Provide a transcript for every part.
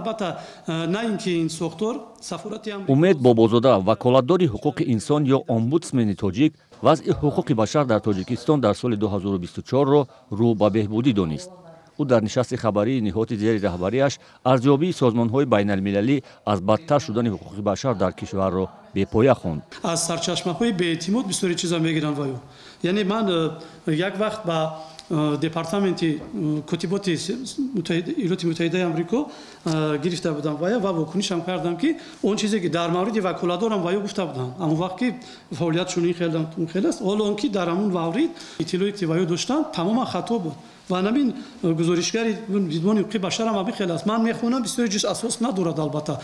Албатта, на ин ки ин сохтор сафорати Умед Бобозода, ваколатдори ҳуқуқи инсон ё омбудсмени тоҷик, вазъи ҳуқуқи башар дар Тоҷикистон дар соли 2024-ро рӯ ба беҳбудӣ донист. Ӯ дар нишасти хабарии ниҳоди зери раҳбарияш арзёбии созмонҳои байналмилалӣ аз бадтар шудани ҳуқуқи башар дар кишварро бепоя хонд. Аз сарчашмаҳои беэътимод бисёри чиза мегиранд ваю. Яъне ман як вақт ба департаменти котиботи Иёлоти Муттаҳидаи Амрико гирифта будам вая ва вокунишам кардам, ки он чизе, ки дар мавриди ваколатдорам ваё гуфта будам, ҳамон вақт, ки фаъолиятшон ин хел, он хел аст, ҳоло он ки дар ҳамон маврид иттилоe ки ваё доштанд, тамоман хато буд. Ва ҳамин гузоришгари Дидбони ҳуқуқи башарам ҳамин хел аст. Ман мехонам, бисёри чиз асос надорад, албатта.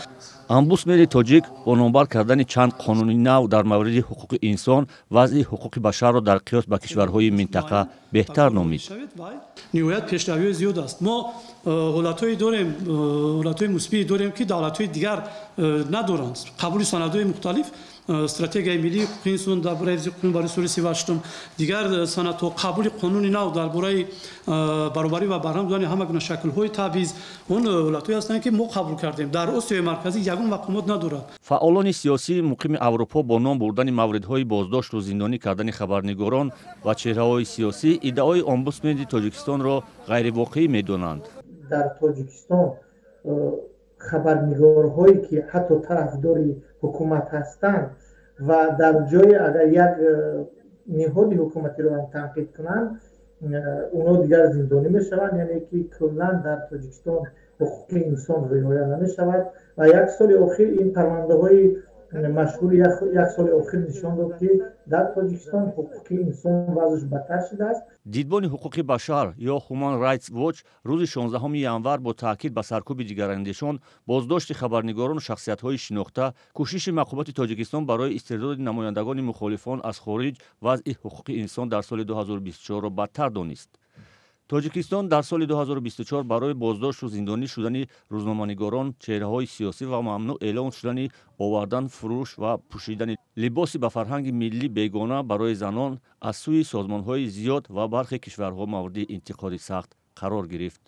Омбудсмени тоҷик бо номбар кардани чанд қонуни нав дар мавриди ҳуқуқи инсон вазъи ҳуқуқи башарро дар қиёс ба кишварҳои минтақа беҳтар номид. Ниҳоят пешравиҳои зиёд аст. Мо ҳолатҳое дорем, ҳолатҳои мусбие дорем, ки давлатҳои дигар надоранд: қабули санадҳои мухталиф, Стратегияи миллии ҳуқуқи инсон дар бораи ҳифзи ҳуқуқи барои соли 38-ум, дигар санадҳо, қабули қонуни нав дар бораи баробарӣ ва барҳам додани ҳама гуна шаклҳои табъиз. Он ҳолатҳое ҳастанд, ки мо қабул кардем, дар Осиёи Марказӣ ягон мақомот надорад. Фаъолони сиёсии муқими Аврупо бо ном бурдани мавридҳои боздошту зиндонӣ кардани хабарнигорон ва чеҳраҳои сиёсӣ иддаои омбудсмени Тоҷикистонро ғайривоқеӣ медонанд. Дар Тоҷикистон хабарнигорҳое, ки ҳатто тарафдори ҳукумат ҳастанд ва дар ҷое агар як ниҳоди ҳукуматиро ҳам танқид кунанд, онҳо дигар зиндонӣ мешаванд. Яъне ки куллан дар Тоҷикистон ҳуқуқи инсон риоя намешавад. Ва як соли охир ин парвандаҳои машҳури як соли охир нишон дод, ки дар Тоҷикистон ҳуқуқи инсон вазъаш бадтар шудааст. Дидбони ҳуқуқи башар ё Human Rights Watch рӯзи 16 январ бо таъкид ба саркӯби дигарандешон, боздошти хабарнигорону шахсиятҳои шинохта, кӯшиши мақомоти Тоҷикистон барои истирдоди намояндагони мухолифон аз хориҷ вазъи ҳуқуқи инсон дар соли 2024-ро бадтар донист. Тоҷикистон дар соли 2024 барои боздошту зиндонӣ шудани рӯзноманигорон, чеҳраҳои сиёсӣ ва мамнӯъ эълон шудани овардан, фурӯш ва пӯшидани либоси ба фарҳанги миллӣ бегона барои занон аз сӯи созмонҳои зиёд ва бархе кишварҳо мавриди интиқоди сахт қарор гирифт.